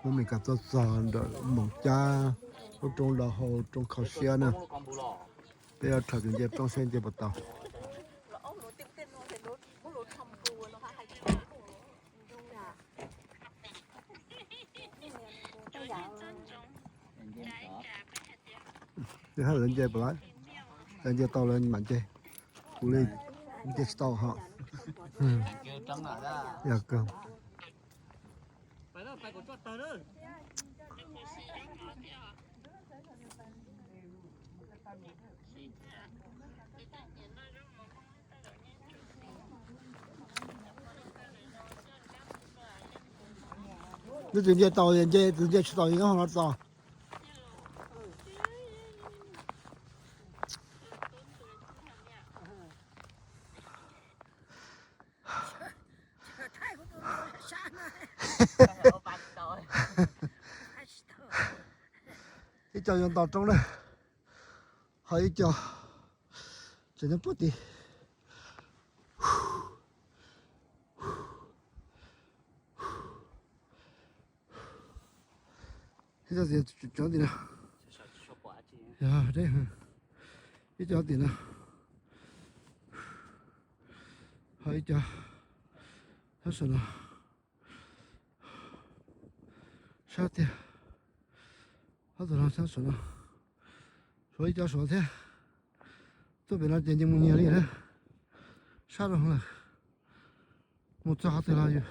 Muab Mes Kas txog txog ntawm Moos Cab lub roob dawb hau, roob kho siab na. Peb yuav rhawv tus ncej poob seb ncej puas tau. Lawv nce puas lawv, lawv nce tau lawv mam nce, kuv li nce tsis tau ho. Yog kawg. Leej twg nce tau nce, tus nce tsis tau nyob hauv no txos. Ib co yuav nto roob na, ho ib co tseem nyob puag tim. Ib co tim no, ib co tim no, ho ib co sab saum no, sab tiag, ob tug no sab saum no, suav ib co suav thiab. Tuaj pem no ces nce mus nyias li na, sab rau lawm. Mus txog qhov twg los yus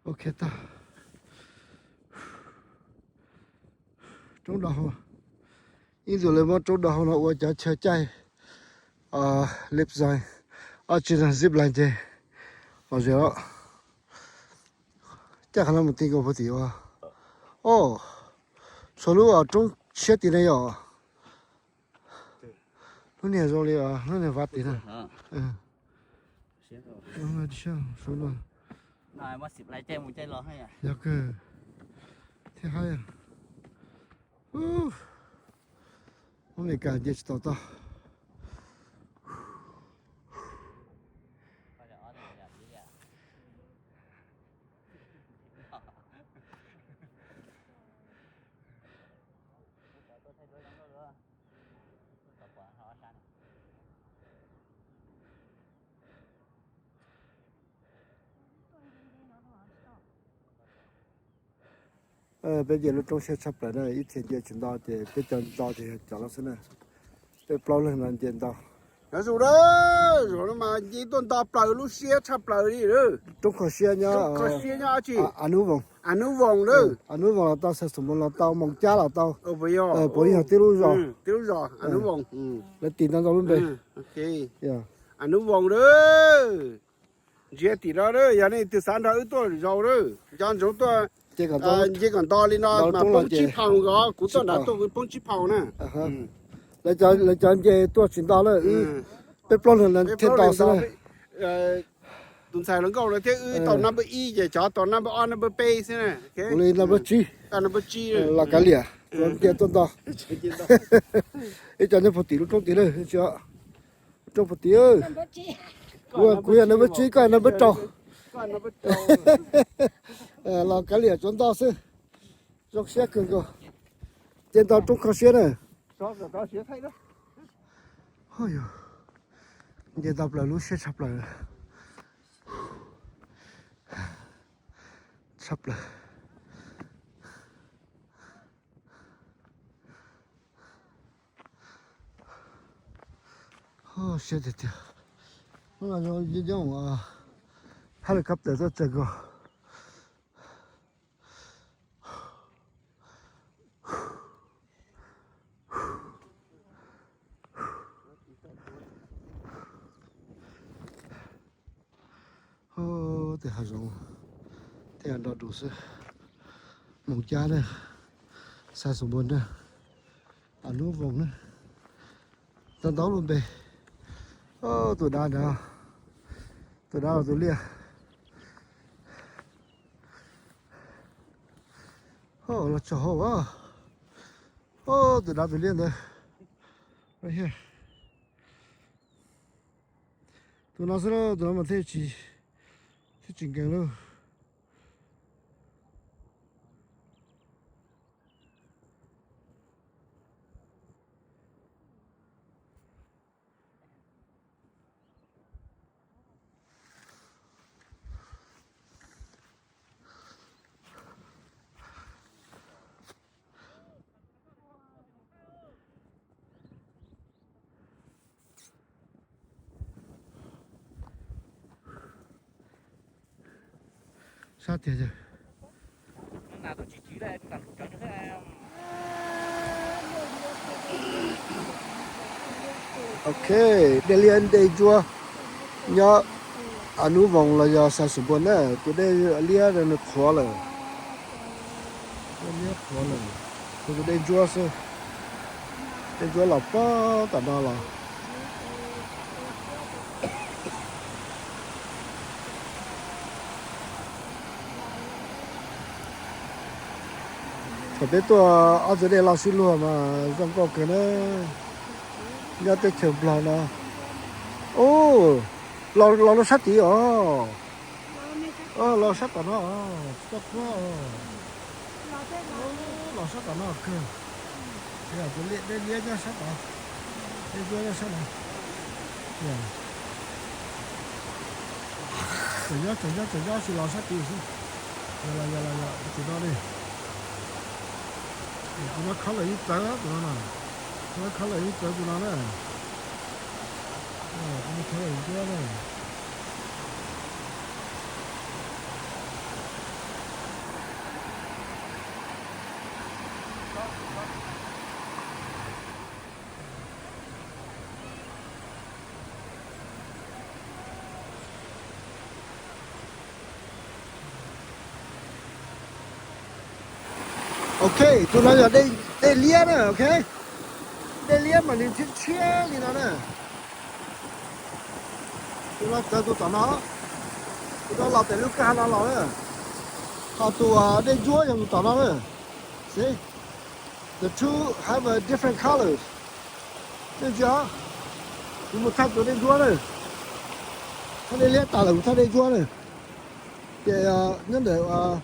ok tag. Roob dawb hau, ib txwm lawv muab roob dawb hau no ua cov chaw caij lip zone, ob tsi zip line ces lom zem. Caij qhov no mus ti nkaus puag tim ua, o, tshuav lub roob siab tim no yom. Lub niag zoo li lub niag vaj tim no. Yog kawg thiab haib. Muab Mes Kas nce tsis tau toj. Peb nce lub roob siab tshaj plaws na, ib txhia nce tsis nto ces peb cov nto ces yog cov no xwb na. Peb plaub leeg no nce nto. Nov zus a, zus no mas nce tuaj nto plaws lub siab tshaj plaws li. Roob kho siab nyob, kho siab nyob tsi, Anub Voos, Anub Voos lawm. Anub Voos los tau, Xais Xoom Moos los tau, Moos Cab los tau. Puav leej yog tib lub zos, tib lub zos Anub Voos. Lawv tis ntau ntau lub npe. Anub Voos lawm. Ntsia tim no, yog nej twg xav nrog wb tuaj zaum lawm, nco ntsoov tuaj. Nce kom nto li no mas poob tsib phaus nkaus, kuv tuaj nrad tuaj kuv poob tsib phaus na. Lawv cov nce tuaj tsis nto lawm, peb plaub leeg thiaj nto xwb na. Tus ntxhais hluas nkauj lawv thiab wb tau number ib ces cov tau number ob number peb xwb na. Kuv li number tsib, number tsib los kav liam, nce tuaj nto. Ib co nyob puag tim lub roob tid na, roob puag tim. Kuv yog number tsib, koj yog number rau. Los kav liam tsuav nto xwb. Zoo siab kawg nkaus. Nce nto roob kho siab na. Nce nto plaws lub siab tshaj plaws. Tshaj plaws. Siab tiag tiag. Hnub no zoo nyob, helicopter tuaj txog nkaus. Tej hav zoov, tej nroj dub xwb. Moos Cab na, Xais Xoom Moos na, Anub Voos na, tau ntau lub npe. Tus dab nrad, tus dab los tus liaj. Los tsaug hauv as. Tus dav tus liab ntawd. Tus no xwb lauj, tus no mas thiaj tsis, thiaj tsis nkees lauj. Sab tiag. Ok, dej liab dej ntsuab nyob Anub Voos los yog Xais Xus Npuas na, tus dej liab nws qhuav lawm. Dej liab qhuav lawm, tus dej ntsuab xwb, dej ntsuab los puag tom no los. Thaum peb tuaj ob txiv dej los sib luag mas zoo nkauj kawg na, nyob teb chaws Nplog no. Ub, los, los rau sab tid os. Los sab tom no, toj puab, los sab tom no kawg. Tus dej liab nyob sab tod, dej ntsuab nyob sab no. Tseem nyob, tseem nyob, tseem nyob tsis los sab tid xwb. Yog los, yog los, yog tus no li. Tus no khab lawm yeej txawv tus no na. Tus no khab lawm yeej txawv tus no na. Tus no khab lawm yeej txawv na. Ok, tus no yog dej liab na, ok. Dej liab mas nws tshiab tshiab li no na. Tus no txawv tus tom no, tus no los pem lub kwj ha no los na. Ho tus dej ntsuab yog tus tom no na. See, the two have a different colors. Nej ntsia, kuv mus thaj tus dej ntsuab na. Thaj dej liab tas lawm kuv thaj dej ntsuab na. Ces nyob ntawm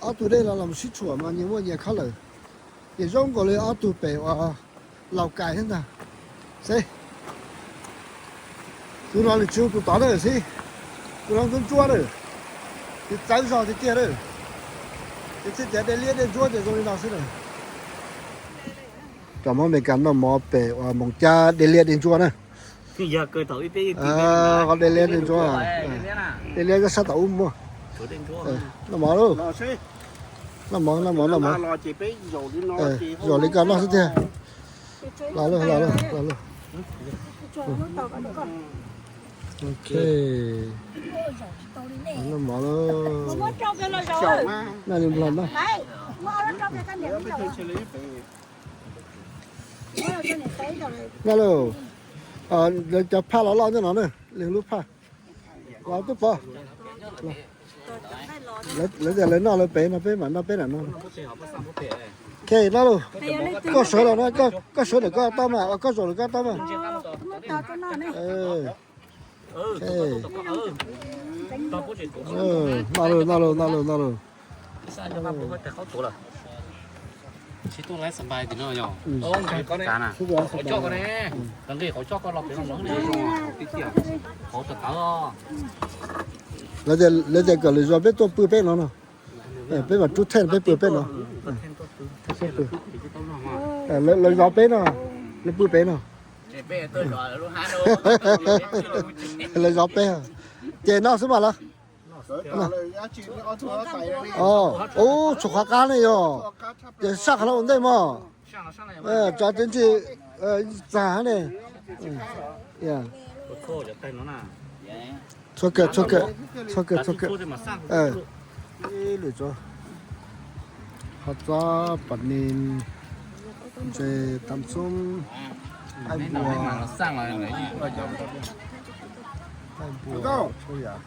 ob tug dej no los sib tshuam mas nyias muaj nyias khab lawm. Ces zoo nkaus li ob tug pem uas Laus Kais thiab ntag. See, tus no nws tsis zoo tus tod na, see, tus no ntsuab ntsuab na, ces txawv zog tiag tiag na. Ces txij tias dej liab dej ntsuab ces zoo li no xwb na. Cov Hmoob Amelikas noj mov pem uas Moos Cab dej liab dej ntsuab na. Qhov dej liab dej ntsuab, dej liab nyob sab tom ub muaj. Noj mov lauj. Noj mov, noj mov, noj mov. Zaum li koj noj xwb tiag. Los lauj, los lauj, los lauj. Ok. Noj mov lauj. Noj li Nplog noj. Noj lauj. Lawv cov phaj los loj nyob no na, lwm lub phaj. Los twb pov. Lawv tias lawv noj lawv pem no peb mam noj peb lam no. Ok, noj lauj. Koj sawv los no, koj sawv ntawm koj toj mas, koj zaum ntawm koj toj mas. Noj lauj, noj lauj, noj lauj, noj lauj. Lawv tias kom lwm zaus peb tuaj pw peb no no. Peb mam rub thej peb pw peb no. Lawv zov peb no, lawv pw peb no. Lawv zov peb, ces no xwb mas lawm. Ub, tshuav qhov qab ne yog, ces saj qhov no ua ntej mog. Tsav tsev ntsis txag ne. Txhua kawg, txhua kawg, txhua kawg, txhua kawg. Lwm tsob, qhov txob, pam nis, ntses, tam xoob, qaib npua, qaib npua, txhua yam.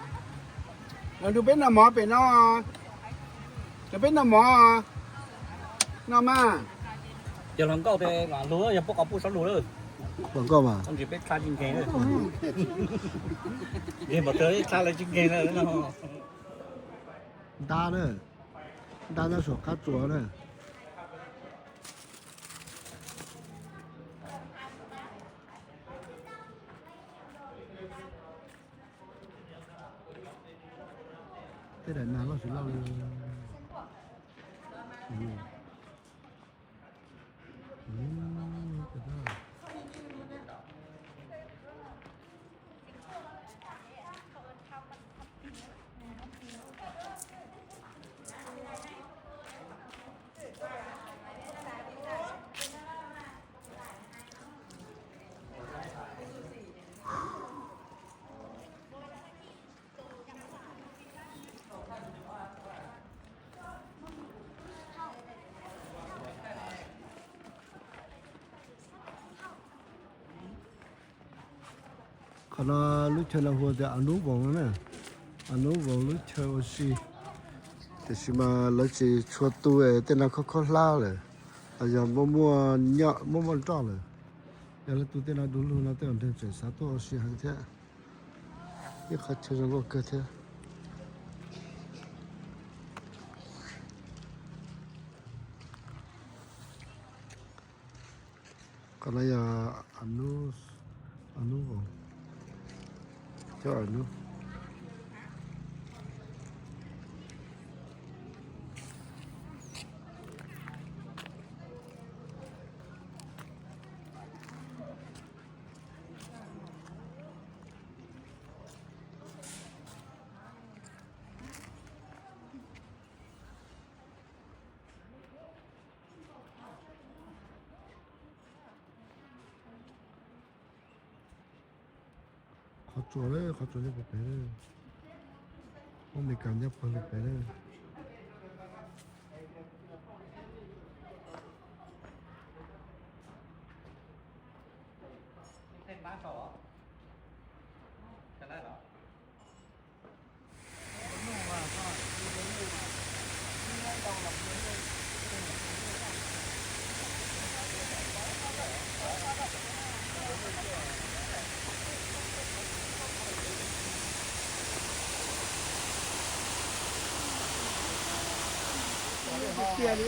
Los nrog peb noj mov pem no, nrog peb noj mov, noj mas. Yog hluas nkauj tes mam lug, yog puab qhov puj sab lug lawm. Hluas nkauj mas ntsis peb txhab tsis nkeeg, nkeeg npaum twg txhab lawv tsis nkeeg na. Ntab na, ntab nyob saum qab tsuas na. Tej daim nas loj tsis loj li. Qhov no lub chaw no hu tias Anub Voos na. Anub Voos lub chaw ua si, tiam sis mas lawv tsis tshua tu es tej no khob khob hlab lawm, los yog muaj muaj nroj lawm. Yog lawv tu tej no du lug no tej zaum nws tseem xav tuaj ua si heev thiab. Ib qhov chaw zoo nkauj kawg thiab. Qhov no yog Anub, Anub Voos, cov Anub. Qhov tsua, qhov tsua nyob puag pem, muaj Meskas nyob puag pem. Tiag li.